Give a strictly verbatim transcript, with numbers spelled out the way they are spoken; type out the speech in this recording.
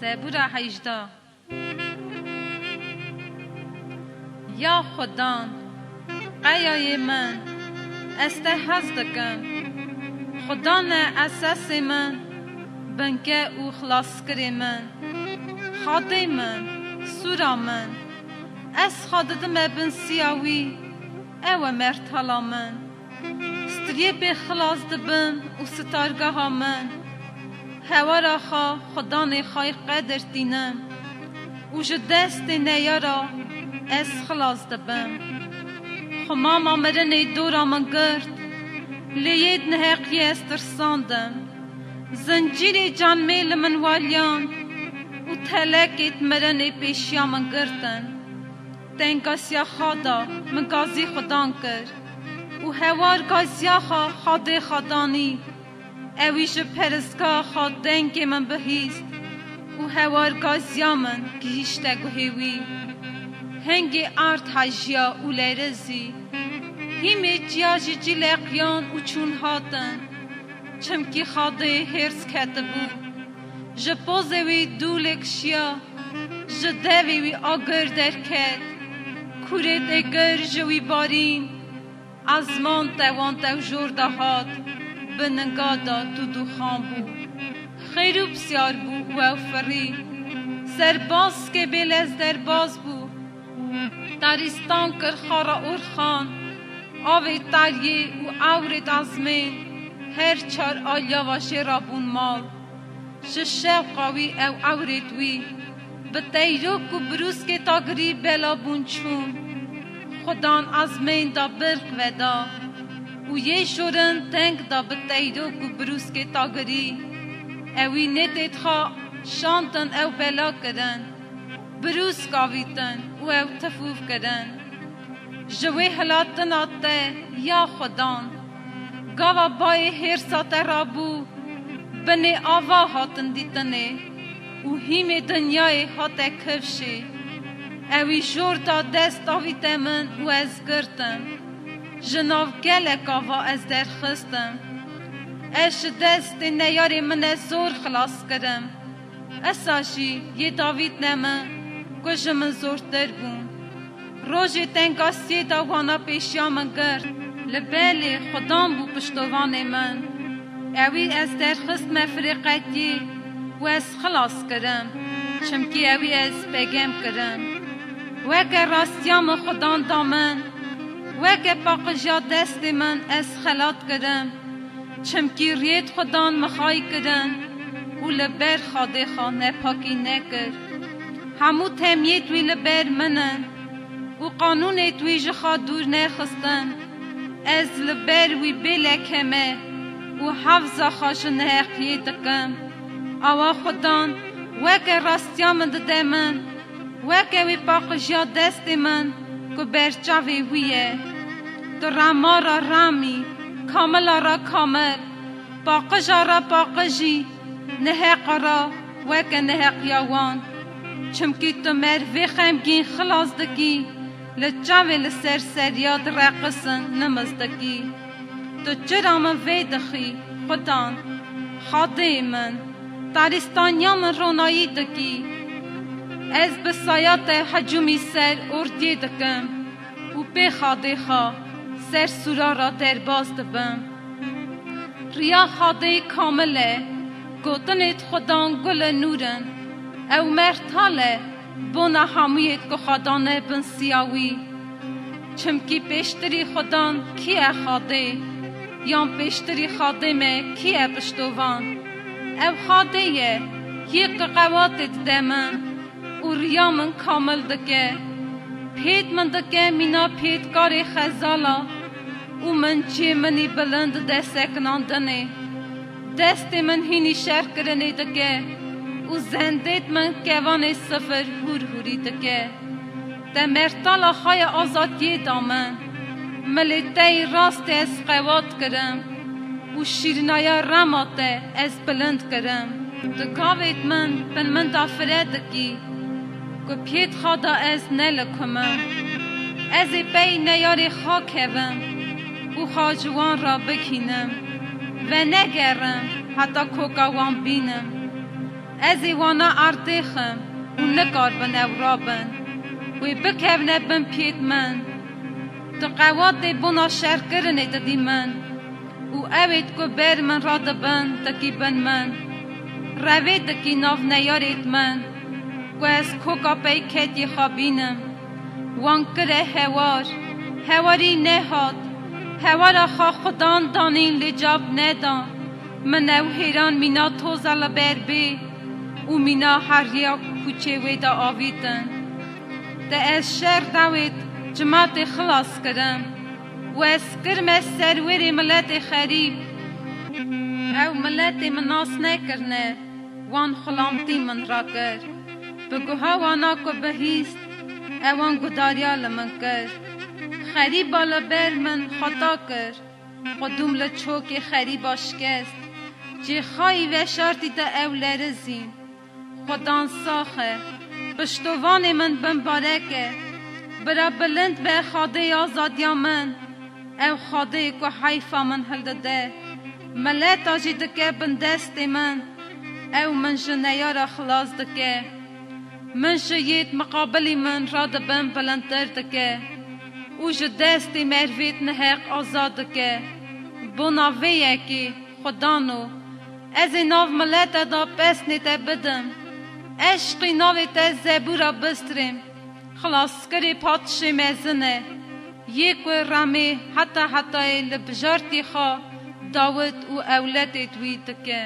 Zebûra hejdeh. Ya Xudan, qeyayê min, ez te hez dikim. Xudan e esasê min, binke û xilaskirê min. Xadê min, sûra min. Ez xwe didime bin siya wî, ew e mertala min. Striyê pê xilas dibim û sitargeha min. Hewara xwe Xudanê xwe qedir tînim û ji destê neyara ez xilas dibim. Xumama mirinê dora min girt, lê yêd neheqiyê ez tirsandim. Zincîrê canmê li min waliyand û telekêd mirinê pêşiya min girtin. Tengasiya xwe da min gazî Xudan kir û hewar gaziya xwe Xadê xwe danî. Ewî ji perisgeha xwe dengê min bihîst û hewar gaziya min gihîşte guhê wî. Hingê erd hejiya û lerizî. Hîmê çiya ji cî leqiyan û çûn hatin. Çimkî Xadê hêrs ketibû. Ji pozê wî dûlê kişiya, ji devê wî agir derket. Kûrê têgir ji wî barîn. Ezman tewan tev jor de hat, bi ninga de tûdûxan bû. Xêrû pisyar bû û ew firî. Serbazkê bêlez derbaz bû. Tarîstan kir xara orxan. Avê tariyê û ewrêd ezmên her çar aliya va jê rabûn mal. Ji şewqa wî ew ewrêd wî bi teyrok û birûskê tagirî bela bûn çûn. Xudan ezmên da birq veda û yê jorin teng da bi teyrok û birûskê tagirî. Ewî nêtêd xwe şantin ew bela kirin. Birûsk avîtin û ew tifûv kirin. Ji wê hilatina te ya Xudan, gava bayê hêrsa te rabû, binê ava hatin dîtinê û hîmê dinyayê hate kifşê. Ewî jor da dest avîte min û ez girtim. Ji nav gelek ava ez derxistim. Ez ji destê neyarê min e zor xilas kirim. Esa jî yê davîtne min ku ji min zortir bûn. Rojê tengasiyê de wana pêşiya min girt. Li belê Xudan bû piştovanê min. Ewî ez derxistme firêqetiyê û ez xilas kirim. Çimkî ewî ez pegem kirim. Weke rastiya min Xudan da min. Weke paqijiya destê min ez xelat kirim. Çimkî riyêt Xudan mixay kirin û li ber Xadê xwe nepakî nekir. Hemû temiyêt wî li ber min in û qanûnêt wî ji xwe dûr nexistin. Ez li ber wî bê leke me û hefza xwe ji neheqiyê dikim. Awa Xudan weke rastiya min dide min. Weke wî paqijiya destê min ku berçavê wî ye. Tu rema ra remî, kamila ra kamil, paqija ra paqijî, neheqa ra weke neheqiya wan. Çimkî tu mervê xemgîn xilas dikî, li çavê li ser seriya direqisin nimiz dikî. Tu çira min vê dixî, Xudan, Xadê min, tarîstaniya min ronayî dikî. Ez bi saya te hecûmî ser ordiyê dikim û pê Xadê xwe ser sûra re derbas dibim. Riya Xadê kamil e, gotinêd Xudan gul e nûr in, ew mertal e, bona hemûyêd ku xwe dane bin siya wî. Çimkî pêştirî Xudan kî ye Xadê? Yan pêştirî Xadê me kî ye piştovan? Ew Xadê ye, yê ku qewatê dide min û riya min kamil dike. Pêt min dike mîna pêtkarê xezala û min cê min î bilind dide sekinandinê. Destê min hînî şerkirinê dike û zendêt min kevanê sifir hûr hûrî dike. Te mertala xwe ya azadiyê da min. Milê te yê rastê ez qewat kirim û şîrinaya rema te ez bilind kirim. Tu gavêt min bin min da fire dikî, ku pêt xwe da ez nelikumim. Ez ê pey neyarê xwe kevim û xwe ji wan re bigihînim. Venegerim heta koka wan bînim. Ez ê wana erdêxim û nikaribin ew rabin. Wê bikevne bin piyêt min. Tu qewatê bona şerkirinê didî min. Û ew êd ku ber min radibin dikî bin min. Revê dikî nav neyarêd min. Ku ez koka peyketiyê xwe bînim. Wan kire hewar. Hewarî nehat. Hewara xwe xudan danîn lê cab neda. Min ew hêran mîna toza li ber bê û mîna heriya kuçê wê de avîtin. Te ez şer dawêt cimatê xilas kirim û ez kirme serwerê miletê xerîb. Ew miletê min nas nekirine, wan xulamtî min rakir. Bi guha wana ku bihîst, ewan gudariya li min kir. Xerîba li ber min xeta kir. Xwedûm li çokê xerîba şikest. Cêxayî veşartî de ew lerizîn. Xudan sax e. Piştovanê min bimbarek e. Bira bilind be xadê azadiya min. Ew xadê ku heyfa min hildide. Mileta jî dike bin destê min. Ew min ji neyara xilas dike. Min ji yêd miqabilî min radibin bilindtir dike û ji destê mervêd neheq azad dike. Bona vê yekê, Xwedano, ez ê nav milete de pesnê te bidim. Eşqî navê te zebûra bistrêm. Xilaskirê patişê mezin e. Yê ku remê heta hetayê li bijartî xwe Dawid û ewletêd wî dike.